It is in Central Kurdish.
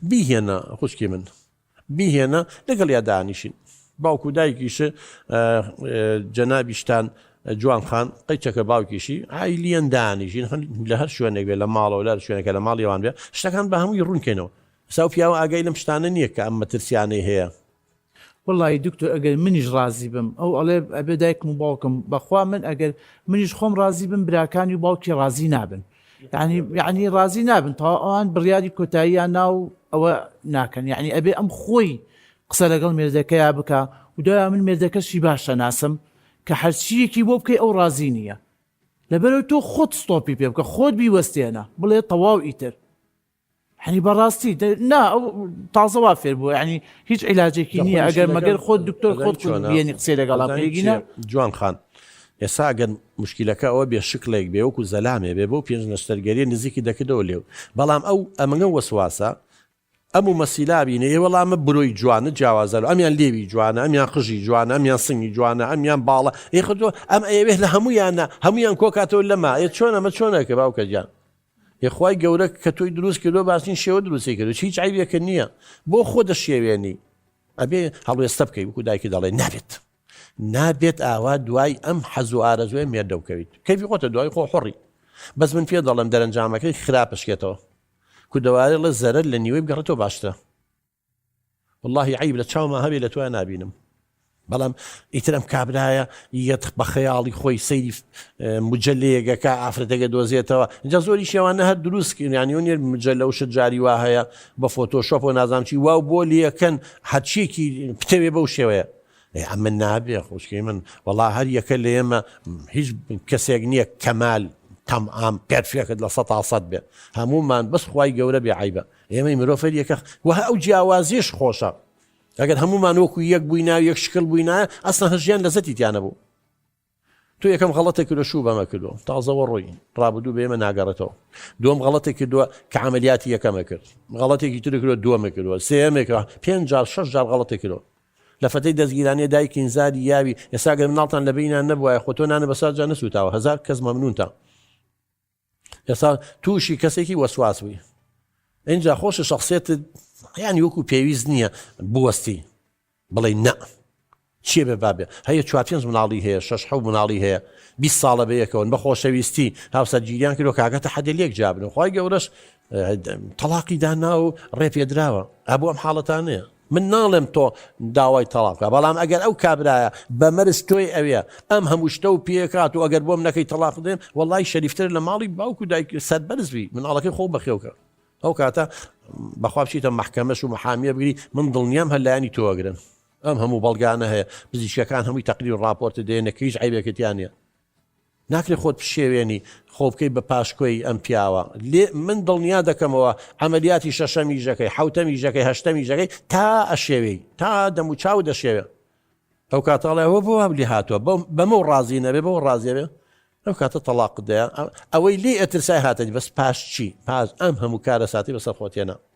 بیهێنە خوشکی من بیهێنە لەگەڵیا دانیشین باوک و دایکیش جەنابیشتان جوان خان قەیچەکە باوکیشی عیلیەن دانیشین لە هەر شوێنێک بێ لە ماڵەوە لە هەر شوێنێکە لە ماڵیوان بێ شتەکان بە هەمووی ڕوونکەینەوە ساو پیاوە ئاگای لەم شتانە نییە کە ئەم مەترسیانەی هەیە. وەڵایی دکتۆر ئەگەر منیش ڕازی بم ئەو ئەڵێ ئەبێ دایکم و باوکم بەخوا من ئەگەر منیش خۆم ڕازی بم براکانی و باوکی ڕازی نابن یعنی یعنی ڕازی نابن تا ئەوان بڕیاری کۆتاییان ناو ئەوە ناکەن یعنی ئەبێ ئەم خۆی قسە لەگەڵ مێردەکەیا بکە و دوای من مێردەکەشی باشە ناسم کە هەرچیەکی بۆ بکەی ئەو ڕازی نییە لەبەرەوە تۆ خۆت ستۆپی پێ بکە خۆت بیوەستێنە بڵێ تەواو ئیتر یعنی بەڕاستی نا ئەو تازە وا فێر بووە یعنی هیچ عیلاجێکی نییە ئەگەر مەگەر خۆت دکتۆر خۆت بێنی قسەی لەگەڵا بکەی جوان خان ئێستا ئەگەر مشکلەکە ئەوە بێ شکڵێک بێ وەکو زەلامێ بێ بۆ پێنج نەشتەرگەریە نزیکی دەکردەوە لێو بەڵام ئەو ئەمەگە وەسواسە ئەم و مەسیلا بینێ ئێ وەڵا ئەمە برۆی جوانە جیاوازە ئەمیان لێوی جوانە ئەمیان قژی جوانە ئەمیان سنگی جوانە ئەمیان باڵە ئێ خۆ ئەم ئەیەوێت لە هەمویانە هەمویان کۆکاتەوە لەما ئێ چۆن ئەمە چۆنەکە باوکە گیان ئێ خوای گەورە کە تۆی دروست کردووە باشترین شێوە دروستی کردووە هیچ عەیبێکت نییە بۆ خۆ دەشێوێنی ئەبێ هەڵوێستە بکەی وەکو دایکی دەڵێ نابێت نابێت ئاوا دوای ئەم حەز و ئارەزوێ مێردە بکەویت کەیفی خۆتە دوای خۆ حڕی بەس من پێ دەڵێم دەرەنجامەکەی خراپشکێتەوە کوردەوارێ ڵێ زەرەر لە نیوەی بگەڕێتەوە باشترە وەڵاهی عەیب لە چاوما هەبێ لە تۆیا نابینم بەڵام ئیتر ئەم کابرایە یەت بە خەیاڵی خۆی سەیری مجلەیەکەکە ئافرەتەکە دۆزێتەوە جا زۆری شێوانە هەر دروست ینی نیە مجلە و شت جاری وا هەیە بە فۆتۆشۆپ و نازانم چی واو بۆ لەکەن هەرچیەکی بتەوێ بەو شێوەیە ئەمە نابێ خۆشکی من وەڵا هەر یەکە لە ئێمە هیچ کەسێک نییە کەمال تەمام perfect لە 100 بێ هەمومان بەس خوای گەورە بێ عیبە ئێمەی مرۆڤ هەر یەکە وە ئەو جیاوازیش خۆشە ئەگەر هەمومان وەکو یەک بووینا یەک شکل بووینا ئەسڵەن هەر ژیان لەزەتی تیا نەبوو تۆ یەکەم غەڵەتێک کردو شوو بەمە کردو تازەوە ڕۆی ڕابردوو بە ئێمە ناگەڕێتەوە دووەم غەڵەتێک کردووە کە عملیاتی یەکەمە کرد غەڵەتێکی تر کردووە دووەمە کردووە سێیەمێکە پێنج جار شەش جار غەڵەتێک کردووە لە فەتەی دەستگیرانیە دایکین زاری یاوی ئێستا گەر مناڵتان لە بینیان نەبوایە خۆ تۆ نانە بەسەر جا نەسووتاوە هەزار کەس مەمنونتە ئێستا تووشی کەسێکی وەسواس بووی اینجا خۆشە شخصێتت ینی وەکو پێویست نییە بوەستی بڵێ نە چیە بێ بابێ هەیە چوار پێنج مناڵی هەیە شەش حەو مناڵی هەیە 20 ساڵە بەیەکەوەن بە خۆشەویستی هاوسەرگیریان کردو کاکەتە حەدێ لێک جابن و خوای گەورەش تەڵاقی دانا و ڕێپێدراوە ئەبوو ئەم حاڵەتانەیە من ناڵێم تۆ داوای تەڵاق بکە بەڵام ئەگەر ئەو کابرایە بە مەرج تۆی ئەوێ ئەم هەموو شتە و پێکات و ئەگەر بۆم نەکەی تەڵاق دێن وەڵی شەریفتر لە ماڵی باوک و دایک سەربەرز بی مناڵەکەی خۆ بەخێوکە ئەو کاتە بەخوا بچیتە مەحکەمەش و محامیە بگری من دڵنیام هەر لایەنی تۆ ئەگرن ئەم هەموو بەڵگانە هەیە پزیشکەکان هەمووی تەقریر و ڕاپۆرت دێنە کە هیچ عەیبێکت تیا نییە ناکرێت خۆت بشێوێنی خۆ بکەی بە پاشکۆی ئەم پیاوە لێ من دڵنیا دەکەمەوە عەمەلیاتی شەشەمی ژەکەی حوتەمی ژەکەی هەشتەمی ژەکەی تا ئەشێوێی تا دەموچاو دەشێوێ ئەو کاتەڵێ ئەوە بۆ لێ هاتووە بەمە و ڕازی نەبێ بەوە ڕازیە بێ ئەو کاتە تەڵاق دەیان ئەوەی لێ ئەترسای هاتەدی بەس پاش چی پاش ئەم هەموو کارەساتی بەسەر خۆتێنە.